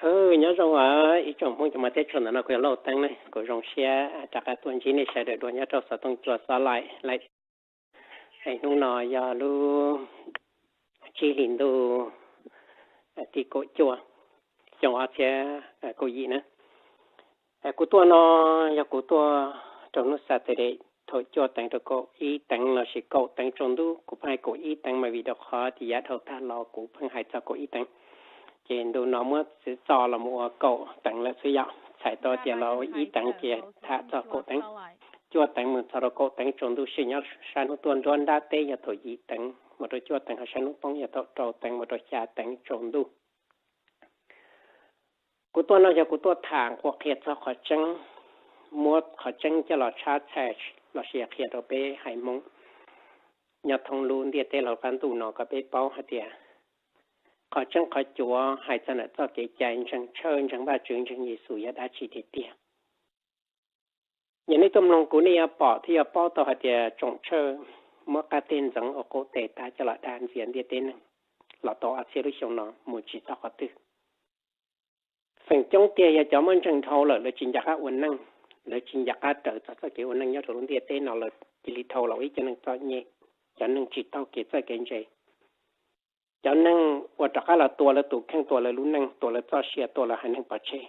Nyob zoo os ib tsoom Hmoob cov muaj teb chaws ntawm no, kuv yog Lauj Teeb ne, kuv zoo siab rov qab tuaj ntsib nej sawv daws dua nyob rau xov tooj cua Xov Laim Laim. Hnub no yog lub tsib hlis ntuj tim kaum cuaj, xyoo ob txhiab kaum yim na. Kuv tuaj no yog kuv tuaj rau hnub Saturday thaum cuaj teev rau kaum ib teev lossis kaum teev tsaus ntuj. Kuv pheej hais kaum ib teev mas vim rau qhov tias yav dhau tag los kuv pheej hais txog kaum ib teev. Ces ntu no muab txov los mus ua kaum teev lawm xwb yom. Txhais tau tias los ua ib teev ces tham txog kaum teev. Cuaj teev mus txog rau kaum teev tsaus ntuj, sim nyob sab hnub tuaj nruab nrab teb yog thaum yim teev mus rau cuaj teev, ho sab hnub poob yog thaum rau teev mus rau xya teev tsaus ntuj. Kuv tuaj no yog kuv tuaj tham qhuas qhia txog qhov tseeb, muab qhov tseeb coj los tshab txhais lossis qhia rau peb haiv Hmoob nyob thoob lub ntiaj teb los qab ntuj no kom peb paub hais tias qhov tseeb qhov cuav hais txog ntawm txoj kev cai ntseeg tshawj, ntseeg Vajtswv, ntseeg Yexus yog dab tsi tiag tiag. Yog nej tuaj mloog kuv nej yuav pom thiab yuav paub tau hais tias tsoom tshawj muab qab teg ntxeev ua qub tes tag coj los dag ntxias ntiaj teb neeg los tau ob txhiab lub xyoo no mus tsis txog qhov twg. Feem coob tiag yog cov muaj ntseeg dhau lawm lawv tsis nco qab ua neej, lawv tsis nco qab raws txog txoj kev ua neej nyob rau lub ntiaj teb no, lawv cia li dhau los ua ib cov neeg txom nyem, cov neeg tsis taug kev txawj kev ntse, cov neeg uas rov qab los tua lawv tus kheej, tua lawv lub neej, tua lawv txoj sia, tua lawv haiv neeg pov tseg.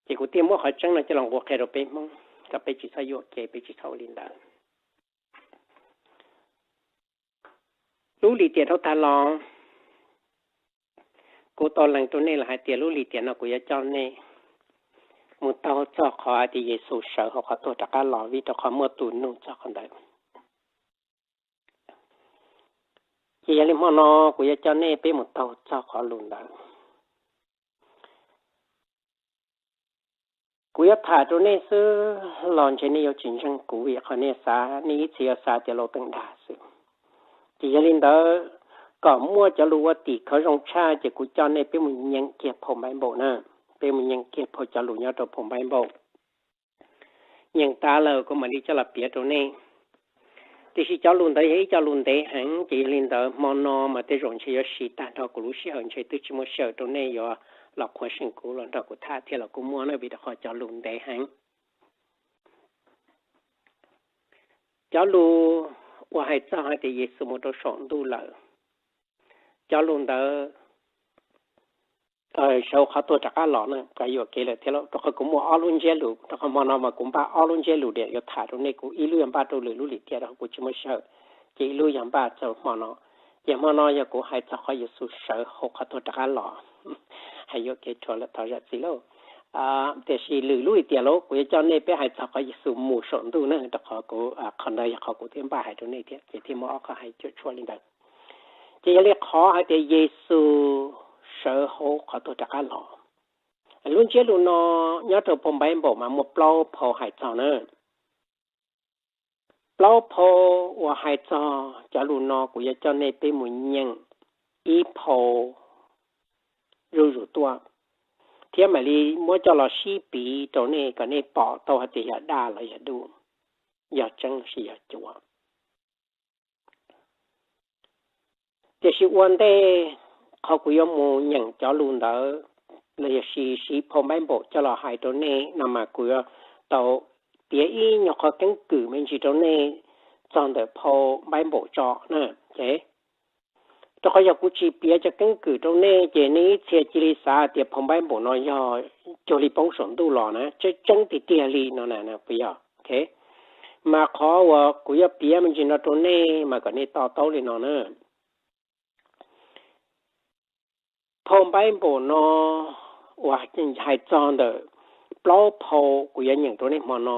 Ces kuv thiaj muab qhov tseeb no coj los nqua qhia rau peb Hmoob kom peb tsis txhob yuam kev, peb tsis txhob ua li ntawd. Lub lim tiam dhau tag los, kuv tau lees rau nej los hais tias lub lim tiam no kuv yuav coj nej mus taug txog qhov hais tias Yexus sawv hauv qhov tuag rov qab los, vim rau qhov muaj tus nug txog qhov ntawd. Ces yog li hmo no kuv yuav coj nej peb mus taug txog qhov lus ntawd. Kuv yuav tham rau nej xwb los ntshe nej yuav tsis ntseeg kuv, vim qhov nej xav, nej ib txhia yuav xav tias Lauj Teeb dag xwb. Ces yog li ntawd, kom muaj cov lus ua tim khawv zoo tshaj, ces kuv coj nej peb mus nyeem kiag phau Npaiv Npaum na, peb mus nyeem kiag phau cov lus nyob rau phau Npaiv Npaum. Nyeem tas lawm kuv mam li coj los piav rau nej. Tiam sis cov lus ntawd yog ib co lus ntev heev, ces yog li ntawd hmo no mas tej zaum ntshe yuav siv tag nrho kuv lub sij hawm, ntshe twb tsis muaj sij hawm rau nej yuav los qhuas seem kuv los nrog kuv tham thiab los kuj muaj na, vim rau qhov cov lus ntev heev. Cov lus uas hais txog hais tias Yexus mus rau saum ntuj lawm, cov lus ntawd sawv qhov tuag rov qab los na, kuv yuam kev lawm thiab lauj, rau qhov kuv muaj ob lub ntsiab lus, rau qhov hmo no mas kuv npaj ob lub ntsiab lus diam yuav tham rau nej, kuv ib lub yog npaj rau lwm lub lim tiam rau qhov kuv tsis muaj sij hawm, ces ib lub yog npaj txog hmo no. Ces hmo no yog kuv hais txog qhov Yexus sawv hauv qhov tuag rov qab los, hais yuam kev rhuav lawm thov zam txim lauj. Tiam sis lwm lub lim tiam lauj kuv yuav coj nej peb hais txog qhov Yexus mus saum ntuj na, rau qhov kuv, qhov ntawd yog qhov kuv thiaj npaj hais rau nej thiab, ces thiaj muaj ob qho hais cuam tshuam li ntawd. Ces yog li qhov hais tias Yexus sawv hauv qhov tuag rov qab los, lub ntsiab lus no nyob rau phau Npaiv Npaum mas muaj plaub phau hais txog na. Plaub phau uas hais txog cov lus no kuv yuav coj nej peb mus nyeem ib phau zuj zus tuaj, thiab mam li muab coj los sib piv rau nej kom nej pom tau hais tias yog daj los yog dub, yog tseeb los sis yog cuav. Tiam sis ua ntej qhov kuv yuav mus nyeem cov lus ntawd los yog siv phau Npaiv Npaum coj los hais rau nej no mas kuv yuav tau piav ib nyuag qhov keeb kwm me ntsis rau nej txog ntawm phau Npaiv Npaum tso na. Rau qhov yog kuv tsis piav cov keeb kwm rau nej ces nej ib txhia cia li xav tias phau Npaiv Npaum no yog cuag li poob saum ntuj los na, tseeb tseeb tiag tiag li no na, puas yog? Mas qhov uas kuv yuav piav me ntsis no rau nej mas kom nej to taub li no na. Phau Npaiv Npaum no uas hais txog ntawm plaub phau kuv yuav nyeem rau nej hmo no,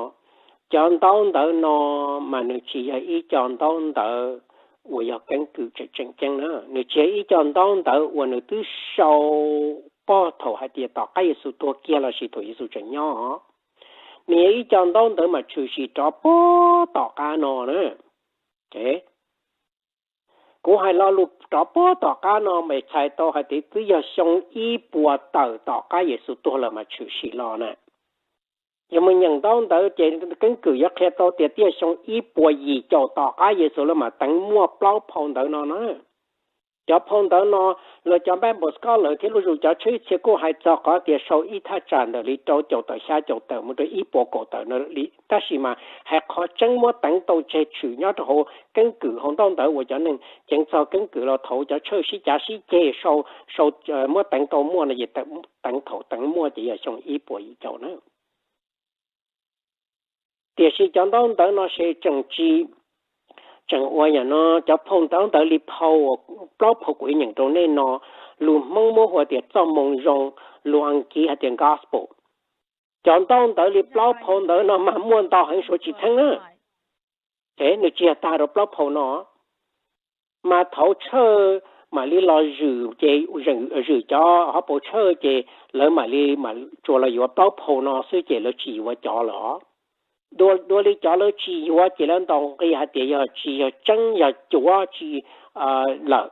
cov ntaub ntawv no mas nws tsis yog ib co ntaub ntawv uas yog keeb kwm tseem tseem ceeb na, nws tsis yog ib co ntaub ntawv uas nws twb sau pog thaum hais tias tom qab Yexus tuag kiag lossis thaum Yexus tseem nyob. Nws yog ib co ntaub ntawv mas tshwm sim rov puag tom qab no na. Kuv hais lo lus rov puag tom qab no mas txhais tau hais tias twb yog xyoo ib puas tawm tom qab Yexus tuag lawm mas tshwm sim los na. Yog mus nyeem ntaub ntawv ces keeb kwm yuav qhia tau tias twb yog xyoo ib puas yim caum tom qab Yexus lawm mas teev muaj plaub phau ntawv no na. Cov phau ntawv no, los cov Bible scholar thiab lub zos cov tshawb ib txhia kuj hais txog qhov tias sau ib thaj tsam ntawm li rau caum tawm xya caum tawm mus rau ib puas kaum tawm no li, tab sis mas hais qhov tseeb muab teev tau tseg tshwm nyob rau hauv keeb kwm hauv ntaub ntawv uas cov neeg ceev txog keeb kwm los thaum cov tshawj sib cav sib ceg sau, sau muab teev tau muaj no es teev thaum teev muaj ces yog xyoo ib puas yim caum na. Tiam sis cov ntaub ntawv no se tseem tsis, tseem ua yam no, cov phau ntaub ntawv li phau, plaub phau kuv nyeem rau nej no, lus Hmoob muab hu tias txoj moo zoo, lus Askiv hais tias gospel. Cov ntaub ntawv li plaub phau ntawv no mas muaj ntau heev, Suav tsis txheeb na. Nws tsis yog tag rau plaub phau no, mas thaum tshawj mam li los zwm ces, zwm cov hauv paus tshawj ces lawv mam li tsuas los yuav plaub phau no xwb ces lawv tsis yuav cov lawm. Dua li cov lawv tsis yuav ces lawv ntaus nqi hais tias yog tsis yog tseeb, yog cuav tsis lawm.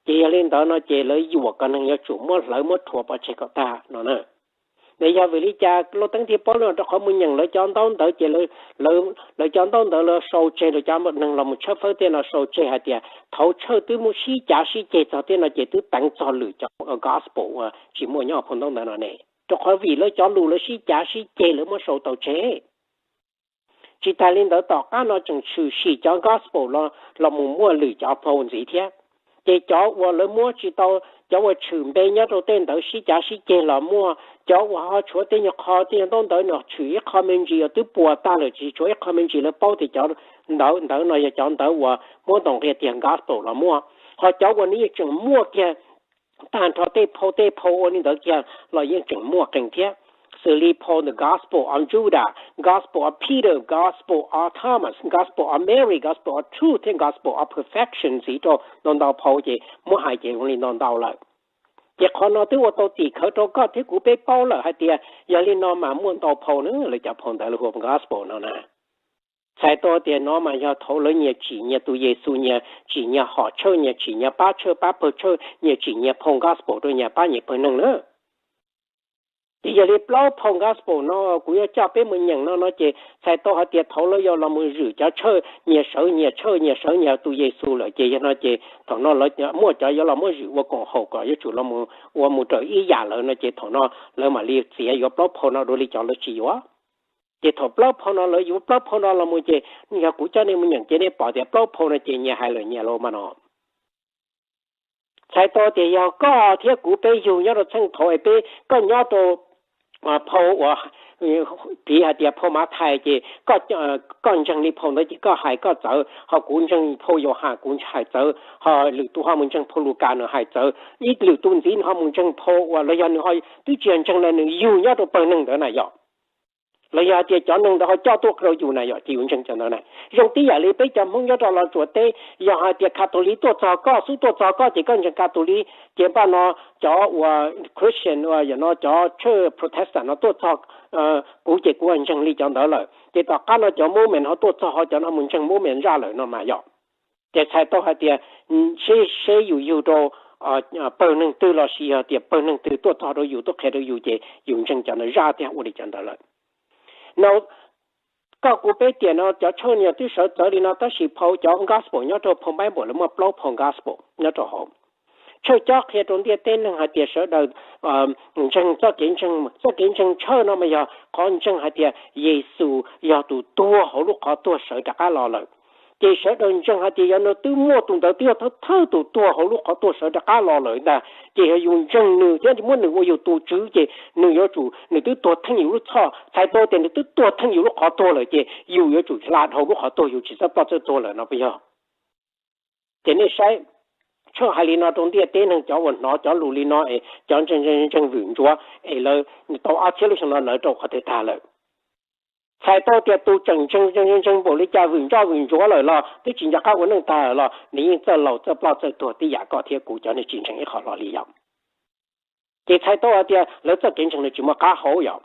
Ces yog li ntawd no ces lawv yuam kom neeg yuav tsum muab hlawv muab rhuav pov tseg kom tag no na. Nws yog vim li cas Lauj Teeb thiaj paub no? Rau qhov mus nyeem lawv cov ntaub ntawv ces lawv cov ntaub ntawv lawv sau tseg, lawv cov neeg los mus tshawb fawb tej no sau tseg hais tias thaum tshawj twb muaj sib cav sib ceg txog tej no ces twb teev txog lwm cov gospel uas tsis muaj nyob phau ntaub ntawv no ne. Rau qhov vim lawv cov lus lawv sib cav sib ceg lawv muab sau tau tseg. Tsis tas li ntawd tom qab no tseem tshwm sim cov gospel los mus muaj lwm cov phau ntxiv thiab. Ces cov uas lawv muab tsis tau, cov uas tshwm npe nyob rau tej ntawd sib cav sib ceg los muaj, cov uas ho tshuav tej nyuag qho tej nyuag ntaub ntawv no tshwm ib qho me ntsis uas twb puas tag lawm tsis tshuav ib qho me ntsis lawv paub tias cov ntawv ntawd no yog cov ntawv uas muab ntaus nqi tias gospel los muaj. Ho cov uas nws yeej tseem muaj kiag tag nrho tej phau tej phau ua li ntawd kiag los yeej tseem muaj qees thiab. Xws li phau The Gospel of Judah, Gospel of Peter, Gospel of Thomas, Gospel of Mary, Gospel of Truth thiab Gospel of Perfection ntxiv rau ntau ntau phau ces muab hais ces zoo li ntau ntau lawm. Ces qhov no twb ua tau tim khawv rau koj thiab kuv peb paub lawm hais tias yog li no mas muaj ntau phau na, lawv cov phau ntawv lawv hu ua gospel no na. Txhais tau tias no mas yog thaum lawv nyias tsim nyias tus Yexus, nyias tsim nyias hom tshawj, nyias tsim nyias pab tshawj pab pawg tshawj, nyias tsim nyias phau gospel rau nyias pab nyias pawg neeg na. Ces yog li plaub phau gospel no kuv yuav coj peb mus nyeem no no ces txhais tau hais tias thaum lawv yuav los mus zwm cov tshawj, nyias sawv nyias tshawj, nyias sawv nyias tus Yexus lawm ces yog no ces thaum no lawv muaj cov yuav los muab zwm ua koom haum kom yuav tsum los ua mus raws ib yam lawm no ces thaum no lawv mam li txiav yuav plaub phau no dua li cov lawv tsis yuav. Ces thaum plaub phau no lawv yuav plaub phau no los mus ces yog kuv coj nej mus nyeem ces nej pom tias plaub phau no ces nyias hais lawm nyias los mas no. Txhais tau tias yog koj thiab kuv peb yug nyob rau txheej thaum es peb, koj nyob rau phau uas piv hais tias phau Mathais ces koj ntseeg li phau ntawd ces koj hais koj txawv, ho kuv ntseeg phau Yauhas kuv hais txawv, ho lwm tus ho mus ntseeg phau Lukas nws hais txawv, ib lwm tus ntxiv nws ho mus ntseeg phau uas los yog nws ho twb tsis yog ntseeg na, nws yug nyob rau pawg neeg ntawd na yom. Los yog hais tias cov neeg ntawd ho coj tuaj rau yus na yom, ces yus ntseeg cov ntawd na. Zoo tib yam li peb cov Hmoob nyob rau Los Tsuas teb, yog hais tias Catholic tuaj txog koj xub tuaj txog koj ces koj ntseeg Catholic, ces npaj no cov uas Christian uas yog no cov tshawj Protestant no tuaj txog kuv ces kuv ntseeg li cov ntawd lawm. Ces tom qab no cov Mormon ho tuaj txog ho cov no mus ntseeg Mormon zaj lawm no mas yom. Ces txhais tau hais tias seb yus yug rau pawg neeg twg los sis yog tias pawg neeg twg tuaj txog rau yus tuaj qhia rau yus ces yus ntseeg cov ntawd zaj thiab ua li cov ntawd lawm. No koj kuv peb tiam no cov tshawj no twb sawv txawv li no tab sis phau cov gospel nyob rau phau Bible lawv muaj plaub phau gospel nyob rau hauv. Tshawj cob qhia rau ntiaj teb neeg hais tias sawv daws ntseeg txoj kev ntseeg, txoj kev ntseeg tshawj no mas yog qhov ntseeg hais tias Yexus yog tus tuag hauv lub qhov tuag sawv rov qab los lawm. Ces sawv daws ntseeg hais tias yog no twb muaj tus ntawd twb yog thawj tus tuag hauv lub qhov tuag sawv rov qab los lawm ntag, ces yog yus ntseeg nws thiab muab nws ua yus tus Tswv ces nws yuav tsum, nws twb tuag theej yus lub txhoj, txhais tau tias nws twb tuag theej yus lub qhov tuag lawm ces yus yuav tsum hla dhau lub qhov tuag, yus tsis txawj ploj txawj tuag lawm no puas yog? Ces nej saib, tshawj hais li no rau ntiaj teb neeg cov uas hnov cov lus li no es cov ntseeg ntseeg vwm ntsuav es lawv tau ob txhiab lub xyoo no lawv rau qhov twg tag lawm? Txhais tau tias tus tseem ntseeg ntseeg npaum li cas vwm ntsoj vwm ntsuav lawm los twb tsis nco qab ua neej tag lawm los nws yeej txawj laus txawj ploj txawj tuag tib yam koj thiab kuv cov neeg tsis ntseeg ib qho hlo li yom. Ces txhais tau hais tias lawv txoj kev ntseeg nws tsis muaj qab hau yom.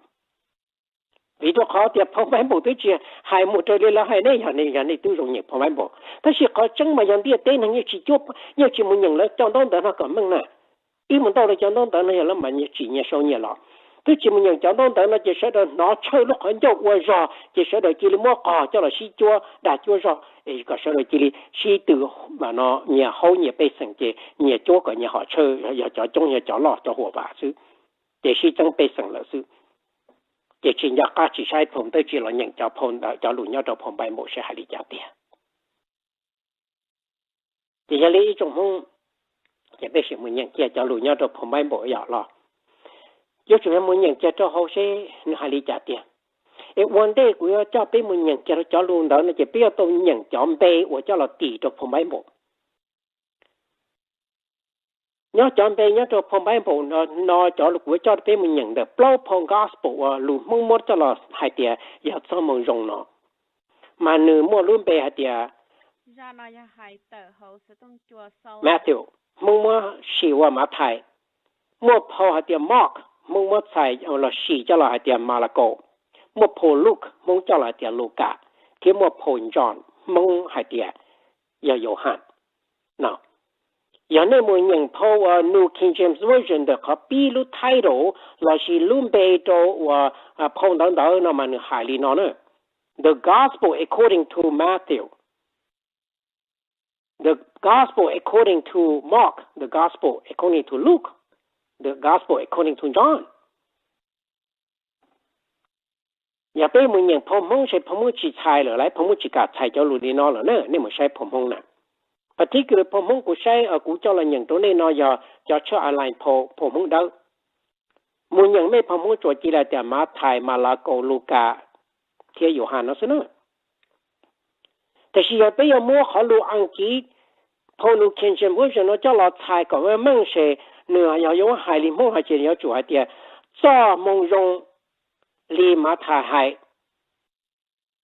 Vim rau qhov tias phau Bible twb tsis hais mus raws li lawv hais ne, yog ne yog nej twb zoo nyeem phau Bible. Tab sis qhov tseeb mas yog ntiaj teb neeg yeej tsis cuab, yeej tsis mus nyeem lawv cov ntaub ntawv no kom meej na. Ib mus ntau lawv cov ntaub ntawv no yog lawv mam tsim nyias sau nyias los. Twb tsis mus nyeem cov ntaub ntawv no ces sawv daws hnov tshawj lub qhov ncauj ua zog ces sawv daws cia li muab qog coj los sib cuab dag cuab zog es kom sawv daws cia li sib tw nyias haub nyias pej xeem ces nyias cuab kom nyias hom tshawj yog cov coob yog cov loj cov huam vam xwb, ces sib txeeb pej xeem lawm xwb. Ces tsis nco qab tsis saib phau ntawv tsis los nyeem cov phau ntawv cov lus nyob rau phau Bible seb hais li cas tiag. Ces yog li ib tsoom Hmoob, ces peb sim mus nyeem kiag cov lus nyob rau phau Bible yom los. Yuav tsum yog mus nyeem kiag rau hauv seb nws hais li cas tiag. Es ua ntej kuv yuav coj peb mus nyeem kiag rau cov lus ntawd no ces peb yuav tau nyeem cov npe uas coj los tis rau phau Bible. Nyob cov npe nyob rau phau Bible no, cov kuv coj peb mus nyeem ntawm plaub phau Gospel uas lus Hmoob muab coj los hais tias yog txoj moo zoo no, mas nws muaj lub npe hais tias Matthew, Hmoob muab sim ua Mathais. Muaj phau hais tias Mark, Hmoob muab txhais los sim coj los hais tias Malakaus. Muaj phau Luke, Hmoob coj los hais tias Lukas, thiab muaj phau John, Hmoob hais tias yog Yauhas. Yog nej mus nyeem phau uas New King James Version ntawm qhov pib lub title lossis lub npe rau uas phau ntawv ntawd no mas nws hais li no na: The Gospel according to Matthew, the Gospel according to Mark, the Gospel according to Luke, the Gospel according to John. Yog peb mus nyeem phau Hmoob ces phau Hmoob tsis txhais lawm lauj, phau Hmoob tsis kam txhais cov lus li no lawm na, nej mus saib phau Hmoob na. Particular phau Hmoob kuv saib kuv coj los nyeem rau nej no yog cov tshwj online phau, phau Hmoob Dawb. Mus nyeem mej phau Hmoob tsuas cia li tias Mathais, Malakaus, Lukas thiab Yauhas no xwb na. Tab sis yog peb yuav muab qhov lus Askiv phau New King James Version no coj los txhais kom meej ces nws yog yuav hais li Hmoob hais ces yuav tsum hais tias txoj moo zoo li Mathais hais,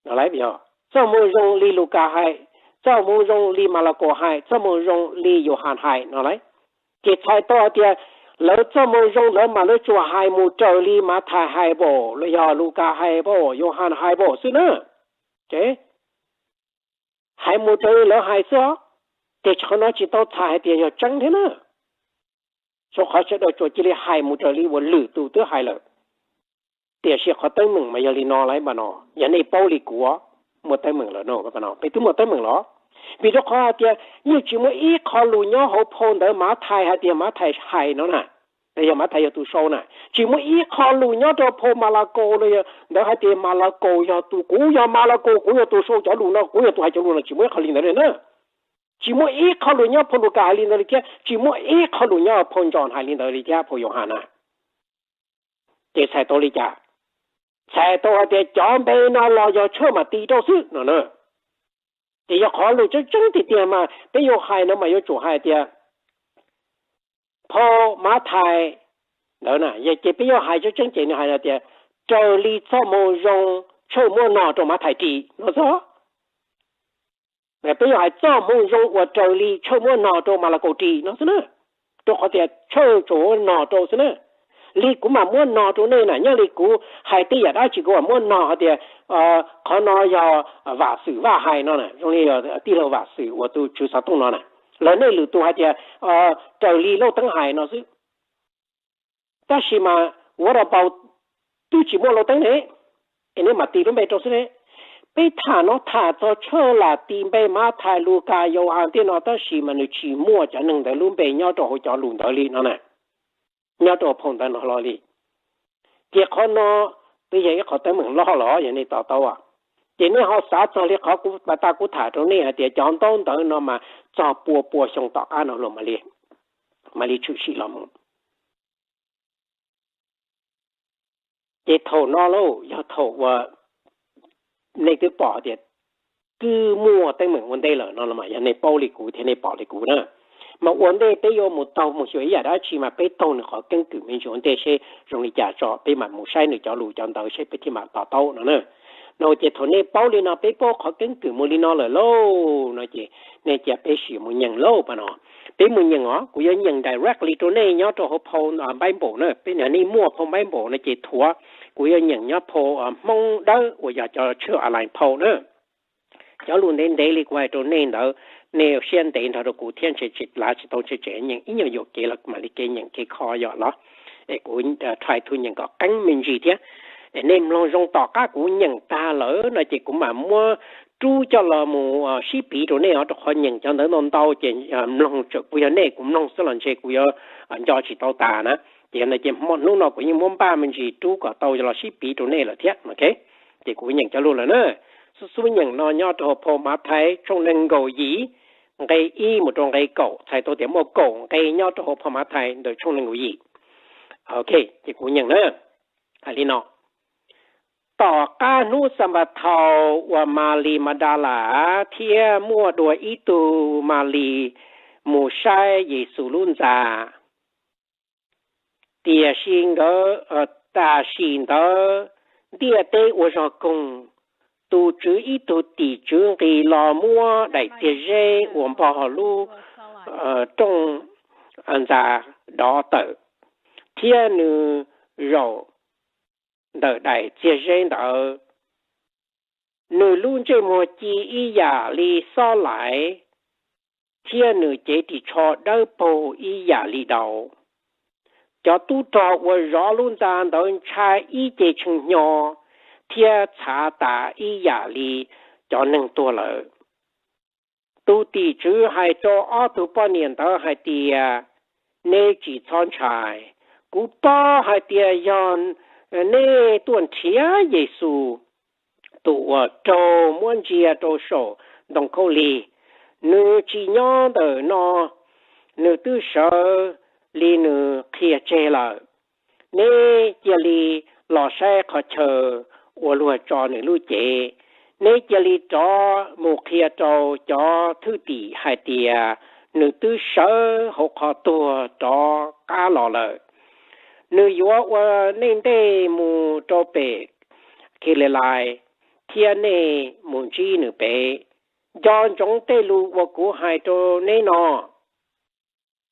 txoj moo zoo li Lukas hais, txoj moo zoo li Malakaus hais, txoj moo zoo li Yauhas hais no lauj. Ces txhais tau hais tias lawv txoj moo zoo lawv mas lawv tsuas hais mus raws li Mathais hais npaum los yog Lukas hais npaum, Yauhas hais npaum xwb na. Hais mus raws li lawv hais xwb os. Ces qhov no tsis tau txhais hais tias yog tseeb thiab na. Rau qhov sawv daws tsuas cia li hais mus raws li uas lwm tus twb hais lawm. Tiam sis qhov teeb meem mas yog li no lauj, no yog nej paub li kuv, muaj teeb meem lawm no, peb twb muaj teeb meem los. Vim rau qhov hais tias yeej tsis muaj ib qho lus nyob hauv phau ntawv Mathais hais tias Mathais hais no na, yog Mathais yog tus sau na. Tsis muaj ib qho lus nyob rau phau Malakaus no ntawd hais tias Malakaus yog tus, kuv yog Malakaus, kuv yog tus sau cov lus no, kuv yog tus hais cov lus no, tsis muaj ib qho li ntawd li na. Tsis muaj ib qho lus nyob phau Lukas hais li ntawd li thiab, tsis muaj ib qho lus nyob phau Ntsos hais li ntawd li thiab, phau Yauhas na. Ces txhais tau li cas? Txhais tau hais tias cov npe no los yog tshwj mam tis rau xwb no na. Ces yog qhov lus tseeb tseeb tiag tiag mas peb yuav hais no mas yuav tsum hais tias phau Mathais ntawd na, ces peb yuav hais tseeb tseeb ces nws hais tias raws li txoj moo zoo tshwj muab nog rau Mathais ris no xwb. Peb yuav hais txoj moo zoo uas raws li tshwj muab nog rau Malakaus ris no xwb na, rau qhov tias tshwj tsuas muab nog rau xwb na. Li kuv mam muab nog rau nej na, nyob li kuv hais tej yam dab tsi kuv mam muab nog hais tias qhov no yog Vam Xwm Vaj hais no na, zoo li yog tij laug Vam Xwm uas tus tswv xov tooj no na, los nej lwm tus hais tias raws li Lauj Teeb hais no xwb. Tab sis mas what about twb tsis muaj Lauj Teeb ne, es nej mam tis lub npe rau xwb ne. Peb tham no tham txog tshwj lam tis npe Mathais, Lukas, Yauhas tej no tab sis mas nws tsis muaj cov neeg ntawd lub npe nyob rau hauv cov lus ntawd li no na, nyob rau phau ntawv no hlo li. Ces qhov no twb yog ib qhov teeb meem loj los yog nej to taub. Ces nej ho xav txog li qhov kuv tas kuv tham rau nej hais tias cov ntaub ntawv no mas txog pua pua xyoo tom qab no los mam li tshwm sim los mus. Ces thaum no lauj yog thaum uas nej twb pom tias twb muaj teeb meem ua ntej lawm no los mas yog nej paub li kuv thiab nej pom li kuv na. Mas ua ntej peb yuav mus taug mus xyuas ib yam dab tsi mas peb taug nws qhov keeb kwm me ntsis ua ntej seb zoo li cas tso peb mam mus saib nws cov lus cov ntawv seb peb thiaj mam to taub no na. No ces thaum nej paub li no peb paub qhov keeb kwm mus li no lawm lauj no ces nej cia peb sim mus nyeem lauj pab no. Peb mus nyeem os, kuv yuav nyeem directly rau nej nyob rau hauv phau Bible na, peb nej muaj phau Bible no ces thuav, kuv yuav nyeem nyob phau Hmoob Dawb uas yog cov tshwj online phau na. Cov lus ntev ntev li kuv hais rau nej ntawd, nej siab ntev nrog rau kuv thiab ntshe tsis lav tsis tau ntshe tseem nyeem ib nyuag yuam kev los mam li kev nyeem kev kho yom los. Es kuv rhais tug nyeem kom qeeb me ntsis thiab. Es nej mloog zoo tom qab kuv nyeem tag lawm no ces kuv mam muab rub coj los mus sib piv rau nej os, rau qhov nyeem cov ntawd ntau ntau ces mloog tseem kuv yog nej kuv mloog xwb los ntshe kuv yuav nco tsis tau tas na. Ces yog ntawd ces hnub no kuv yeej muab npaj me ntsis rub kom tau los sib piv rau nej lawm thiab. Ces kuv nyeem cov lus lawm na. Xub xub nyeem no nyob rau hauv phau Mathais tshooj nees nkaum yim, nqe ib mus rau nqe kaum, txhais tau tias muaj kaum nqe nyob rau hauv phau Mathais ntawm tshooj nees nkaum yim. Ok, ces kuv nyeem na. Hais li no: Tom qab hnub Xanpataus uas Malis Madalas thiab muaj dua ib tug Malis mus saib Yexus lub ntxa. Tiam sis nkawd, tam sim ntawd ntiaj teb ua zog koog, tus Tswv ib tug tim tswv nqis los muab daim txiag zeb uas npog lub rooj ntxa dov tawm, thiab nws zaum ntawm daim txiag zeb ntawd. Nws lub ntsej muag ci ib yam li xob lais, thiab nws cev ris tsho dawb paug ib yam li daus. Cov tub rog uas zov lub ntxa ntawd ntshai ib ce tshee hnyo thiab txhav tas ib yam li cov neeg tuag lawm. Tus tim tswv hais rau ob tug poj niam ntawd hais tias, Neb tsis txhob ntshai. Kuv paub hais tias yog neb tuaj nrhiav Yexus, tus uas raug muab ntsia rau saum ntoo khaub lig. Nws tsis nyob ntawm no, nws twb sawv li nws qhia tseg lawm. Neb cia li los saib qhov chaw uas luag tso nws lub cev. Neb cia li rov mus qhia rau cov thwj tim hais tias, nws twb sawv hauv qhov tuag rov qab los lawm. Nws yuav ua nej ntej mus rau pem Kalilais, thiab nej mus ntsib nws pem. Nco ntsoov tej lus uas kuv hais rau neb no.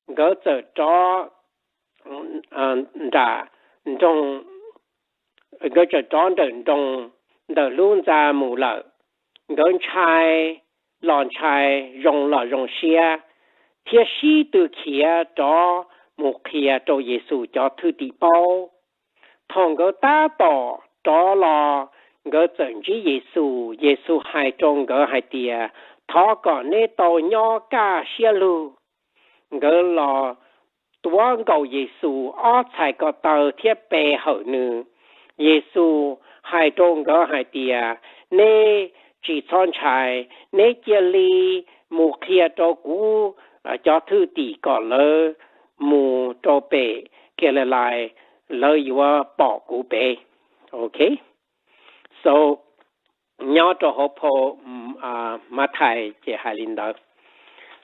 Nkawd txawm rov nram nroog, nkawd txawm rov nrawm nroos ntawm lub ntxa mus lawm. Nkawd ntshai los ntshai, zoo los zoo siab, thiab sib tw khiav rov mus qhia rau Yexus cov thwj tim paub. Thaum nkawd tab tom rov los, nkawd txawm ntsib Yexus. Yexus hais rau nkawd hais tias, Thov kom neb tau nyob kaj siab lug. Nkawd los tuav nkaus Yexus ob txhais ko taw thiab pe hawm nws. Yexus hais rau nkawd hais tias, Neb tsis txhob ntshai, neb cia li mus qhia rau kuv cov thwj tim kom lawv mus rau pem Kalilais, lawv yuav pom kuv pem. Ok, so nyob rau hauv phau Mathais ces hais li ntawd.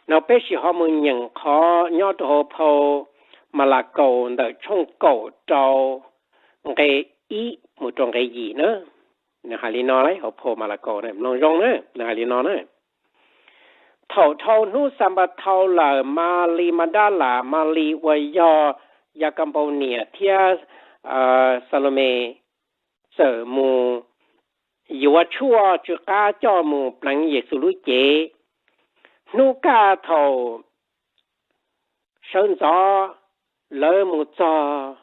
No peb sim ho mus nyeem qhov nyob rau hauv phau Malakaus ntawm tshooj kaum rau nqe ib mus rau nqe yim na. Nws hais li no, hauv phau Malakaus na, mloog zoo na, nws hais li no na. Thaum dhau hnub Xanpataus lawm, Malis Madalas, Malis uas yog Yakanpaus niam, thiab Xalumes txawm mus yuav tshuaj tsw qab coj mus pleev Yexus lub cev. Hnub kaj thaum sawv ntxov lawv mus txog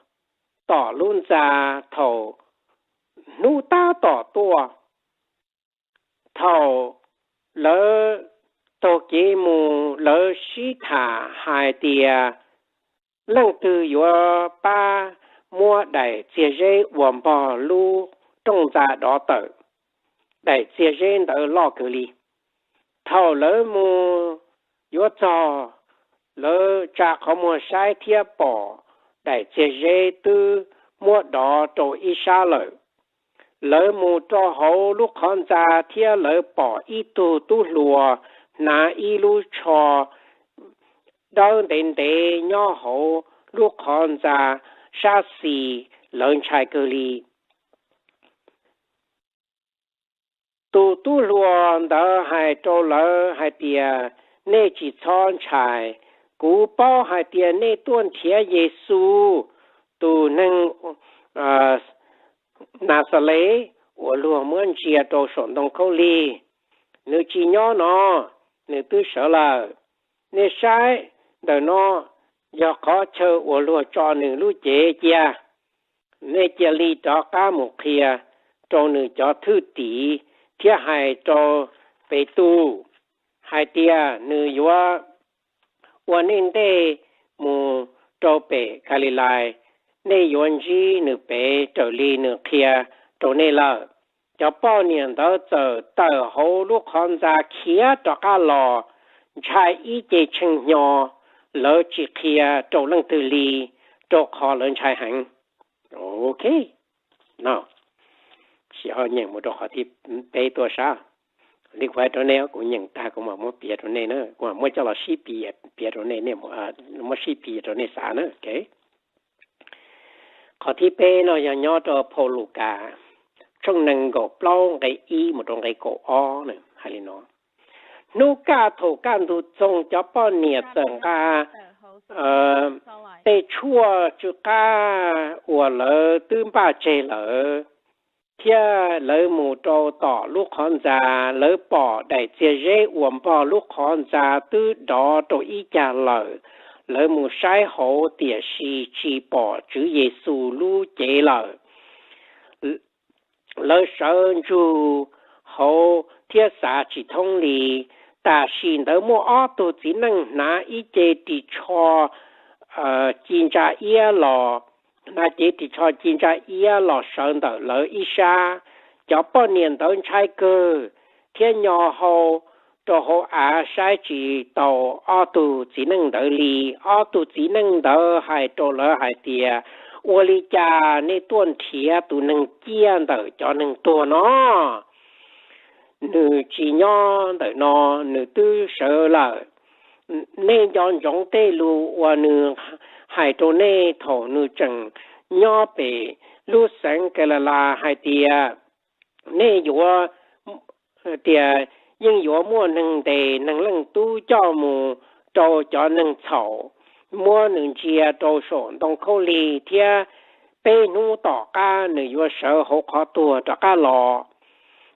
tom lub ntxa thaum hnub tab tom tuaj. Thaum lawv taug kev mus, lawv sib tham hais tias, Leej twg yuav pab muab daim txiag zeb uas npog lub rooj ntxa dov tawm? Daim txiag zeb ntawd loj kawg li. Thaum lawv mus yuav txog, lawv tsa qhov muag saib thiab pom daim txiag zeb twb muab dov rau ib sab lawm. Lawv mus rau hauv lub qhov ntxa thiab lawv pom ib tug tub hluas hnav ib lub tsho dawb ntev ntev nyob hauv lub qhov ntxa sab xis, lawv ntshai kawg li. Tus tub hluas ntawd hais rau lawv hais tias, Nej tsis txhob ntshai. Kuv paub hais tias nej tuaj nrhiav Yexus, tus neeg Naxales uas luag muab ntsia rau saum ntoo khaub lig. Nws tsis nyob no, nws twb sawv lawm. Nej saib ntawm no, yog qhov chaw uas luag tso nws lub cev cia. Nej cia li rov qab mus qhia rau nws cov thwj tim thiab hais rau Petus hais tias nws yuav ua nej ntej mus rau pem Kalilais, nej yuav ntsib nws ped raws li nws qhia rau nej lawm. Cov poj niam ntawd txawm tawm hauv lub qhov ntxa khiav rov qab los, ntshai ib ce tshee hnyo, lawv tsis qhia rau leej twg li, rau qhov lawv ntshai heev. Ok, no, sim ho nyeem mus rau qhov thib peb tuaj saib. Li kuv hais rau nej, kuv nyeem tag kuv mam muab piav rau nej na, kuv mam muab coj los sib piav rau nej, muab sib piav rau nej xav na. Qhov thib peb no yog nyob rau phau Lukas tshooj nees nkaum plaub nqe ib mus rau nqe kaum ob hais li no: Hnub kaj thaum kaj ntug txoog cov poj niam txawm nqa tej tshuaj tsw qab uas lawv twb npaj tseg lawm, thiab lawv mus rau tom lub qhov ntxa. Lawv pom daim txiag zeb uas npog lub qhov ntxa twb dov rau ib cag lawm. Lawv mus saib hauv, tiam sis tsis pom Tswv Yexus lub cev lawm. Lawv sawv ntsug hauv thiab xav tsis thoob li. Tam sim ntawd muaj ob tug txiv neej hnav ib ce ris tsho ci ntsa iab los, hnav cev ris tsho ci ntsa iab los sawv ntawm lawv ib sab. Cov poj niam ntawd ntshai kawg thiab nyo hau rau hauv av saib tsis taus ob tug txiv neej ntawd li. Ob tug txiv neej ntawd hais rau lawv hais tias, Ua li cas nej tuaj nrhiav tus neeg ciaj ntawm cov neeg tuag no? Nws tsis nyob ntawm no, nws twb sawv lawm. Nej nco ntsoov tej lus uas nws hais rau nej thaum nws tseem nyob pem lub xeev Kalilais hais tias, nej yuav tias yeej yuav muaj neeg ntes Neeg Leej Tub coj mus rau cov neeg txhaum, muab nws ntsia rau saum ntoo khaub lig, thiab peb hnub tom qab nws yuav sawv hauv qhov tuag rov qab los.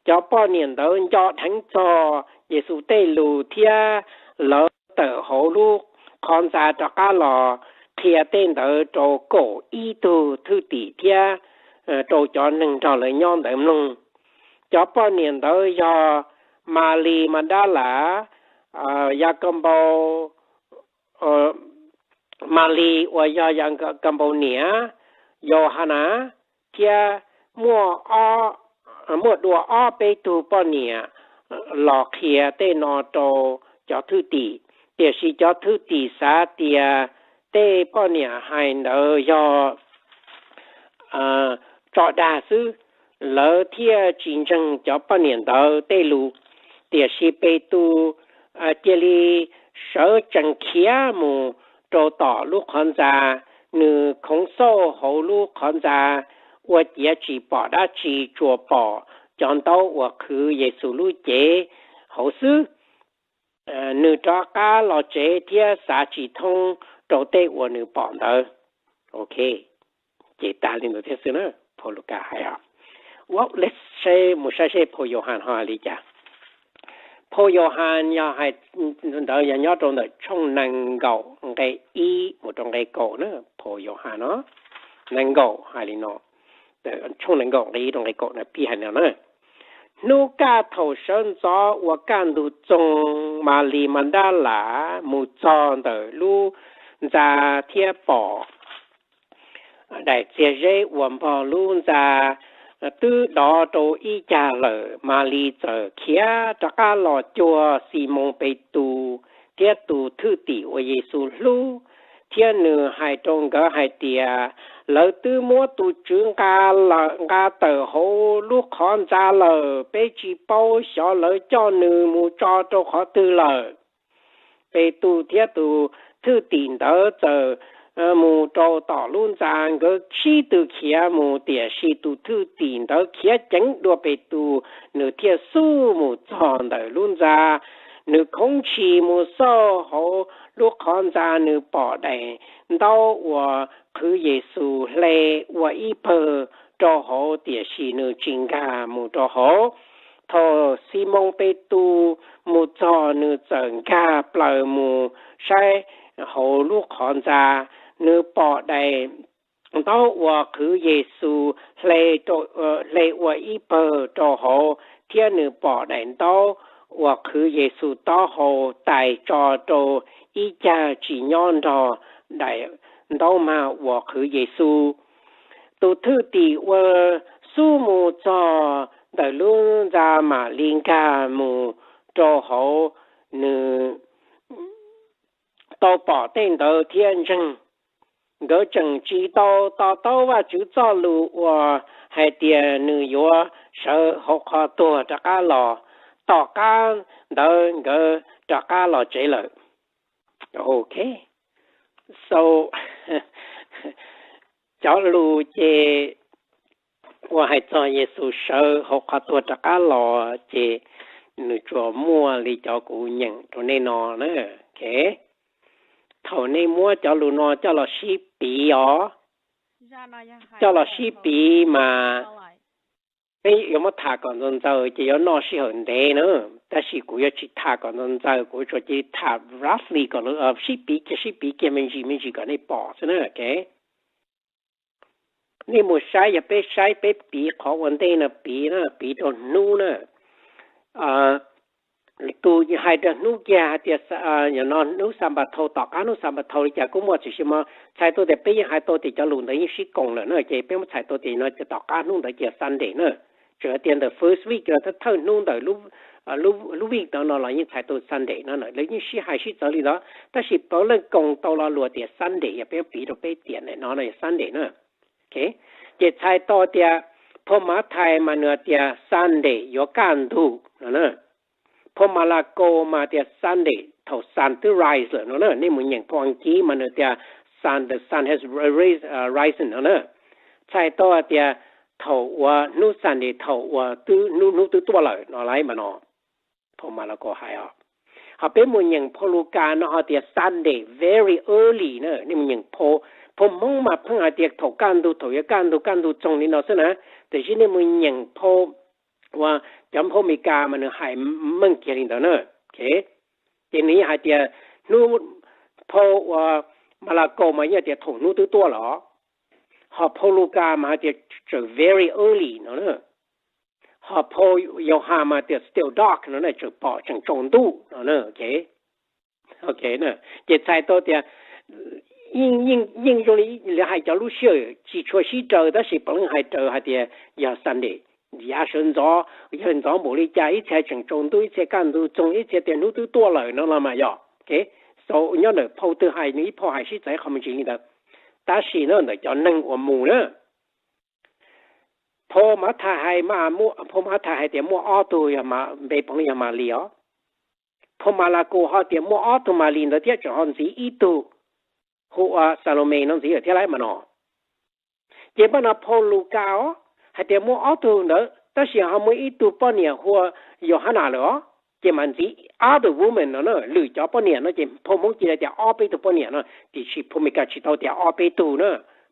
Cov poj niam ntawd nco dheev txog Yexus tej lus thiab lawv tawm hauv lub qhov ntxa rov qab los qhia tej ntawd rau kaum ib tug thwj tim thiab rau cov neeg nrog lawv nyob ntawd mloog. Cov poj niam ntawd yog Malis Madab Las, Yakaunpaus, Malis uas yog Yakaunpaus niam, Yauhanas, thiab muaj dua ob peb tug poj niam los qhia tej no rau cov thwj tim. Tiam sis cov thwj tim xav tias tej poj niam hais ntawd yog tso dag xwb, lawv thiaj tsis ntseeg cov poj niam ntawd tej lus. Tiam sis Petus cia li sawv tsees khiav mus rau tom lub qhov ntxa. Nws khoov xauj hauv lub qhov ntxa ua ciav tsis pom dab tsi, tsuas pom cov ntaub uas qhwv Yexus lub cev hauv xwb. Nws rov qab los tsev thiab xav tsis thoob rau tej uas nws pom ntawd. Ok, ces tag li ntawd thiab xwb na, phau Lukas hais os. Ua li, mus saib seb phau Yauhas ho hais li cas. Phau Yauhas yog hais ntawd yog nyob rau ntawm tshooj nees nkaum nqe ib mus rau nqe kaum na, phau Yauhas no nees nkaum hais li no, tshooj nees nkaum nqe ib rau nqe kaum na, pib hais no na: Hnub kaj thaum sawv ntxov uas kaj ntug txoog, Malis Madab Las mus txog ntawm lub ntxa thiab pom daim txiag zeb uas npog lub ntxa twb dov rau ib cag lawm. Malis txawm khiav rov qab los cuag Ximoos Petus thiab tus thwj tim uas Yexus hlub, thiab nws hais rau nkawd hais tias, Lawv twb muab tus Tswv nqa tawm hauv lub qhov ntxa lawm, peb tsis paub xyov lawv coj nws mus tso rau qhov twg lawm. Petus thiab tus thwj tim ntawd txawm mus rau tom lub ntxa, nkawd sib tw khiav mus, tiam sis tus thwj tim ntawd khiav ceev dua Petus, nws thiaj xub mus txog ntawm lub ntxa. Nws khoov ntshis mus xauj hauv lub qhov ntxa, nws pom daim ntaub uas qhwv Yexus hle ua ib pawg rau hauv, tiam sis nws tsis nkag mus rau hauv. Thaum Ximoos Petus mus txog, nws txawm nkag plaws mus saib hauv lub qhov ntxa, nws pom daim ntaub uas qhwv Yexus hle ua ib pawg rau hauv, thiab nws pom daim ntaub uas qhwv Yexus taub hau tais tso rau ib cag tsis nyob nrog daim ntaub mag uas qhwv Yexus. Tus thwj tim ua xub mus txog ntawm lub ntxa mam li nkag mus rau hauv, nws tau pom tej ntawd thiab ntseeg. Nkawd tseem tsis tau to taub Vajtswv txoj lus uas hais tias nws yuav sawv hauv qhov tuag rov qab los. Tom qab ntawd nkawd rov qab los tsev lawm. Ok, so cov lus ces uas hais txog Yexus sawv hauv qhov tuag rov qab los ces nws tsuas muaj li cov kuv nyeem rau nej no na. Ok, thaum nej muab cov lus no coj los sib piv os, coj los sib piv mas peb yuav muab tham kom ntxaws ntxaws ces yuav noj sij hawm ntev na. Tab sis kuv yuav tsis tham kom ntxaws ntxaws, kuv tsuas cia li tham roughly kom sib piv kiag sib piv kiag me ntsis me ntsis kom nej pom xwb na. Ok, nej mus saib, yog peb saib peb piv qhov ua ntej no, piv na, piv rau hnub na. Tus hais rau hnub kiag hais tias no hnub Xanpathaus, tom qab hnub Xanpathaus li cas kuj muaj, tiam sis mas txhais tau tias peb yeej hais tau tias cov lus ntawd yeej sib koom lawm na, ces peb muab txhais tau tias no ces tom qab hnub ntawd ces Sunday na. Tsuas hais tias ntawm first week, thawj hnub ntawm lub week ntawd no los yeej txhais tau Sunday no, lawv yeej sib hais sib txawv li ntawd, tab sis puav leej koom tau lo lus tias Sunday, yog peb piv rau peb tias no no yog Sunday na. Ces txhais tau tias phau Mathais mas nws tias Sunday yuav kaj ntug no na. Phau Malakaus mas tias Sunday thaum sun twb rise lawm no na. Nej mus nyeem phau Askiv mas nws tias sun, the sun has risen no na. Txhais tau tias thaum uas hnub Sunday, thaum uas hnub, hnub twb tuaj lawm no lauj mas no. Phau Malakaus hais os. Ho peb mus nyeem phau Lukas no ho tias Sunday very early na. Nej mus nyeem phau, phau Hmoob mas pheej hais tias thaum kaj ntug, thaum yuav kaj ntug, kaj ntug txoog li no xwb na. Tiam sis nej mus nyeem phau uas cov phau Amelikas mas nws hais meej kiag li ntawd na. Ces nws yeej hais tias hnub, phau uas Malakaus mas yeej tias thaum hnub twb tuaj los, ho phau Lukas mas hais tias tseem very early no na. Ho phau Yauhas mas tias still dark no na, tseem pom tseem tsaus ntuj no na. Ok, ces txhais tau tias yeej zoo li lawv hais cov lub sij hawm tsis tshua sib raws, tab sis puav leej hais raws hais tias yog Sunday, yav sawv ntxov, yog ntxov npaum li cas, ib txhia tseem tsaus ntuj, ib txhia kaj ntug txoog, ib txhia tias hnub twb tuaj lawm no los mas yog. Ok, so nyob ntawm phau twg hais nws ib phau hais sib txawv qhov me ntsis li ntawd. Tab sis no ntawm cov neeg uas mus na, phau Mathais hais, phau Mathais hais tias muaj ob tug, yog npe poob yog Malis os. Phau Malakaus ho tias muaj ob tug Malis ntawd thiab tseem ho ntxiv ib tug hu ua Xalumes no ntxiv lawm thiab lauj mas no. Ces npaj no phau Lukas os hais tias muaj ob tug ntawd tab sis ho muaj ib tug poj niam hu ua Yauhanas lawm os, ces mam ntxiv other women no na, lwm cov poj niam no ces phau Hmoob cia li tias ob peb tug poj niam no, tiam sis phau Amelikas tsis tau tias ob peb tug na,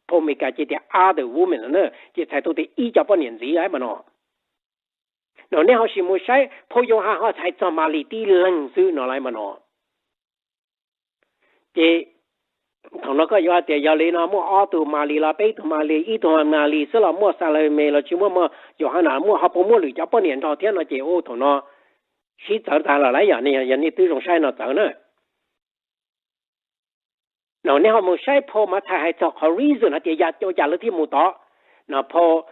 phau Amelikas cia tias other women no na, ces txhais tau tias ib co poj niam ntxiv lauj mas no. No nej ho sim mus saib phau Yauhas ho txhais txog Malis tib leeg xwb no lauj mas no. Ces thaum no koj yuav hais tias yog li no muaj ob tug Malis los peb tug Malis, ib tug Malis xwb los muaj Xalumes los tsis muaj, muaj Yauhanas muaj, ho puas muaj lwm cov poj niam nrog thiab no ces ua thaum no sib txawv tag lawm lauj, yog nej twb zoo saib no txawv na. No nej ho mus saib phau Mathais hais txog qhov reason hais tias yam ua cas lawv thiaj mus tod. No phau